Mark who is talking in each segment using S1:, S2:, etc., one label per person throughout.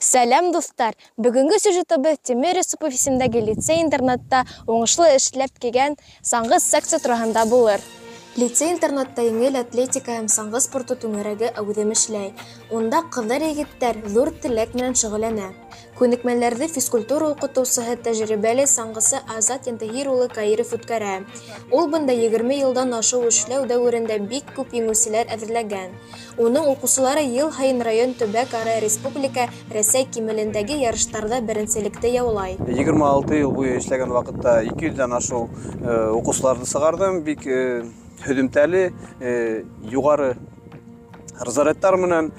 S1: Сәләм, дуҫтар! Бөгөнгө сюжетыбыҙ Тимер Йосопов исемендәге лицей-интернатта уңышлы эшләп килгән саңғы секция тураһында булыр. Лицей-интернатта еңел атлетика һәм саңғы спорты түңәрәге әүҙем эшләй. Унда ҡыҙҙар-егеттәр ҙур теләк менән шөғөлләнә. Күнекмәләрҙе физкультура уҡытыусыһы, тәжрибәле саңғысы Азат Йәнтәһир улы Каиров үткәрә. Ул бында 20 йылдан ашыу эшләү дәүерендә бик күп еңеүселәр әҙерләгән. Уның уҡыусылары йыл һайын район, төбәк-ара, республика, Рәсәй кимәлендәге ярыштарҙа беренселекте яулай.
S2: 26 йыл буйы эшләгән ваҡытта 200-дән ашыу уҡыусыларҙы сығарҙым. Бик һөҙөмтәле, юғары разрядтар менән,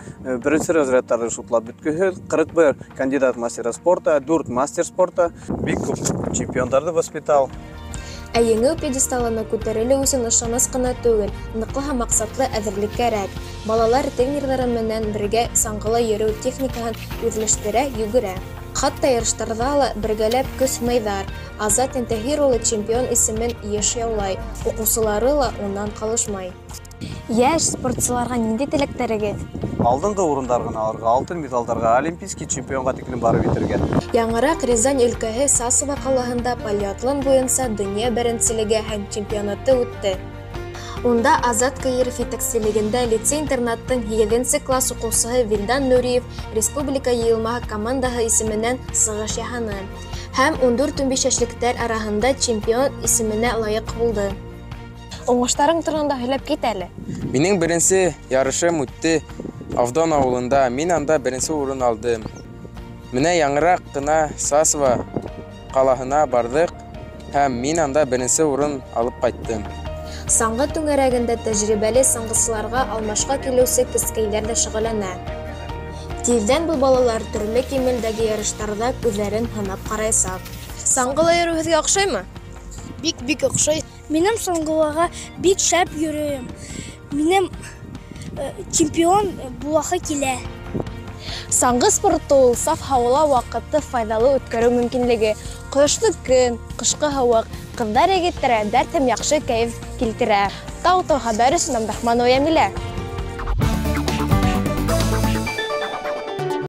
S2: беренсе разрядтарҙы шутлап бөткөһөҙ. 41 кандидат мастера спорта, 4 мастер спорта, бик күп чемпиондарҙы воспитал.
S1: Ә еңеү пьедесталына күтәрелеү өсөн ышаныс ҡына түгел, ныҡлы һәм маҡсатлы әҙерлек кәрәк. Балалар тренерҙары менән бергә саңғыла йөрөү техникаһын үҙләштерә, йүгерә. Хатта ярыштарҙа ла бергәләп көс һынайҙар. Азат Йәнтәһир улы чемпион исемен йыш яулай, уҡыусылары ла унан ҡалышмай. Йәш спортсыларға ниндәй теләктәрегеҙ?
S2: Алдынғы урындар ғына алырға, алтын миҙалдарға, олимпийский чемпионға тиклем барып етергә.
S1: Яңыраҡ Рязань өлкәһе Сасово ҡалаһында полиатлон буйынса донъя беренселеге һәм чемпионаты үтте. Унда Азат Каиров етәкселегендә лицей-интернаттың 8-нсе класс уҡыусыһы Вилдан Нуриев республика йыйылмаһы командаһы исеменән сығыш яһаны һәм 14-15 йәшлектәр араһында чемпион исеменә лайыҡ булды. Уңыштарың тураһында һөйләп кит әле.
S3: Минең беренсе ярышым үтте Авдон ауылында. Мин анда беренсе урын алдым. Менә яңыраҡ ҡына Сасово ҡалаһына барҙыҡ һәм мин анда беренсе урын алып ҡайттым.
S1: Саңғы түңәрәгендә тәжрибәле саңғысыларға алмашҡа килеүсе кескәйҙәр ҙә шөғөлләнә. Тиҙҙән был балалар төрлө кимәлдәге ярыштарҙа үҙҙәрен һынап ҡараясаҡ. Саңғыла йөрөү һеҙгә оҡшаймы?
S4: Бик-бик оҡшай. Минең саңғылаға бик шәп йөрөйөм. Минең чемпион булаһы килә.
S1: Саңғы спорты ул саф һауала ваҡытты файҙалы үткәреү мөмкинлеге. Ҡояшлы көн, ҡышҡы һыуыҡ, ҡыҙҙар егеттәргә дәрт һәм яҡшы кәйеф килтерә. Тау-тау хәбәр өсөн Абдрахманова Йәмилә.